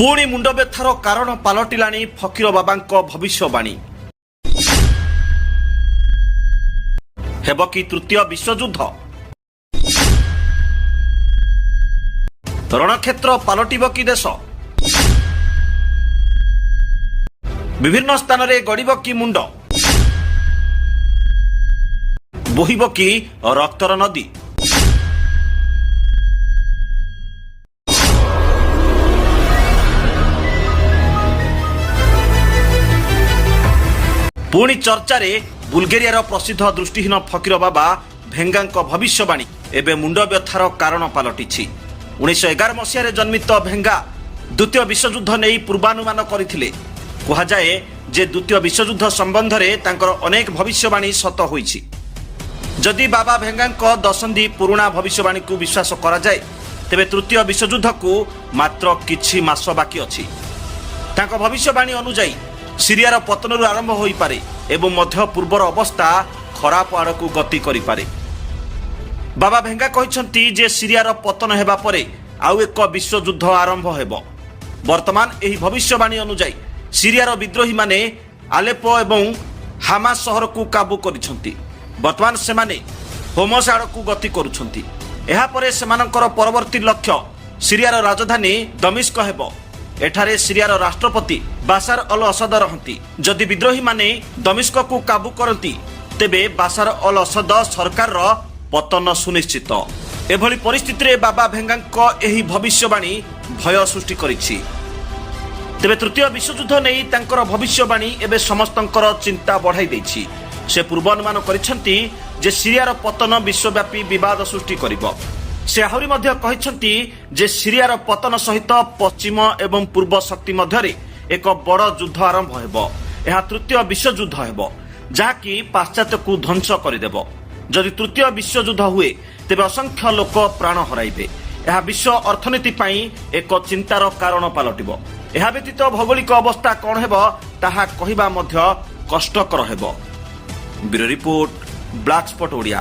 ପୁଣି ମୁଣ୍ଡବ୍ୟଥାର କାରଣ ପାଲଟିଲାଣି ଫକୀର ବାବାଙ୍କ ଭବିଷ୍ୟବାଣୀ। ହେବ କି ତୃତୀୟ ବିଶ୍ୱଯୁଦ୍ଧ? ରଣକ୍ଷେତ୍ର ପାଲଟିବ କି ଦେଶ? ବିଭିନ୍ନ ସ୍ଥାନରେ ଗଡ଼ିବ କି ମୁଣ୍ଡ? ବୋହିବ କି ରକ୍ତର ନଦୀ? ପୁଣି ଚର୍ଚ୍ଚାରେ ବୁଲଗେରିଆର ପ୍ରସିଦ୍ଧ ଦୃଷ୍ଟିହୀନ ଫକୀର ବାବା ଭେଙ୍ଗାଙ୍କ ଭବିଷ୍ୟବାଣୀ ଏବେ ମୁଣ୍ଡବ୍ୟଥାର କାରଣ ପାଲଟିଛି। 1911 ମସିହାରେ ଜନ୍ମିତ ଭେଙ୍ଗା ଦ୍ୱିତୀୟ ବିଶ୍ୱଯୁଦ୍ଧ ନେଇ ପୂର୍ବାନୁମାନ କରିଥିଲେ। କୁହାଯାଏ ଯେ ଦ୍ୱିତୀୟ ବିଶ୍ୱଯୁଦ୍ଧ ସମ୍ବନ୍ଧରେ ତାଙ୍କର ଅନେକ ଭବିଷ୍ୟବାଣୀ ସତ ହୋଇଛି। ଯଦି ବାବା ଭେଙ୍ଗାଙ୍କ ଦଶନ୍ଧି ପୁରୁଣା ଭବିଷ୍ୟବାଣୀକୁ ବିଶ୍ୱାସ କରାଯାଏ, ତେବେ ତୃତୀୟ ବିଶ୍ୱଯୁଦ୍ଧକୁ ମାତ୍ର କିଛି ମାସ ବାକି ଅଛି। ତାଙ୍କ ଭବିଷ୍ୟବାଣୀ ଅନୁଯାୟୀ ସିରିଆର ପତନରୁ ଆରମ୍ଭ ହୋଇପାରେ ଏବଂ ମଧ୍ୟ ପୂର୍ବର ଅବସ୍ଥା ଖରାପ ଆଡ଼କୁ ଗତି କରିପାରେ। ବାବା ଭେଙ୍ଗା କହିଛନ୍ତି ଯେ ସିରିଆର ପତନ ହେବା ପରେ ଆଉ ଏକ ବିଶ୍ୱଯୁଦ୍ଧ ଆରମ୍ଭ ହେବ। ବର୍ତ୍ତମାନ ଏହି ଭବିଷ୍ୟବାଣୀ ଅନୁଯାୟୀ ସିରିଆର ବିଦ୍ରୋହୀମାନେ ଆଲେପୋ ଏବଂ ହାମାସ ସହରକୁ କାବୁ କରିଛନ୍ତି। ବର୍ତ୍ତମାନ ସେମାନେ ହୋମସ ଆଡ଼କୁ ଗତି କରୁଛନ୍ତି। ଏହାପରେ ସେମାନଙ୍କର ପରବର୍ତ୍ତୀ ଲକ୍ଷ୍ୟ ସିରିଆର ରାଜଧାନୀ ଦମିସ୍କ ହେବ। ଏଠାରେ ସିରିଆର ରାଷ୍ଟ୍ରପତି ବାସାର ଅଲ ଅସଦ ରହନ୍ତି। ଯଦି ବିଦ୍ରୋହୀମାନେ ଦମିସ୍କକୁ କାବୁ କରନ୍ତି, ତେବେ ବାସାର ଅଲ ଅସଦ ସରକାରର ପତନ ସୁନିଶ୍ଚିତ। ଏଭଳି ପରିସ୍ଥିତିରେ ବାବା ଭେଙ୍ଗାଙ୍କ ଏହି ଭବିଷ୍ୟବାଣୀ ଭୟ ସୃଷ୍ଟି କରିଛି। ତେବେ ତୃତୀୟ ବିଶ୍ୱଯୁଦ୍ଧ ନେଇ ତାଙ୍କର ଭବିଷ୍ୟବାଣୀ ଏବେ ସମସ୍ତଙ୍କର ଚିନ୍ତା ବଢ଼ାଇ ଦେଇଛି। ସେ ପୂର୍ବାନୁମାନ କରିଛନ୍ତି ଯେ ସିରିଆର ପତନ ବିଶ୍ୱବ୍ୟାପୀ ବିବାଦ ସୃଷ୍ଟି କରିବ। ସେ ଆହୁରି ମଧ୍ୟ କହିଛନ୍ତି ଯେ ସିରିଆର ପତନ ସହିତ ପଶ୍ଚିମ ଏବଂ ପୂର୍ବ ଶକ୍ତି ମଧ୍ୟରେ ଏକ ବଡ଼ ଯୁଦ୍ଧ ଆରମ୍ଭ ହେବ। ଏହା ତୃତୀୟ ବିଶ୍ୱଯୁଦ୍ଧ ହେବ, ଯାହାକି ପାଶ୍ଚାତ୍ୟକୁ ଧ୍ୱଂସ କରିଦେବ। ଯଦି ତୃତୀୟ ବିଶ୍ୱଯୁଦ୍ଧ ହୁଏ, ତେବେ ଅସଂଖ୍ୟ ଲୋକ ପ୍ରାଣ ହରାଇବେ। ଏହା ବିଶ୍ୱ ଅର୍ଥନୀତି ପାଇଁ ଏକ ଚିନ୍ତାର କାରଣ ପାଲଟିବ। ଏହା ବ୍ୟତୀତ ଭୌଗୋଳିକ ଅବସ୍ଥା କ'ଣ ହେବ, ତାହା କହିବା ମଧ୍ୟ କଷ୍ଟକର ହେବ। Bureau report, black spot Odia.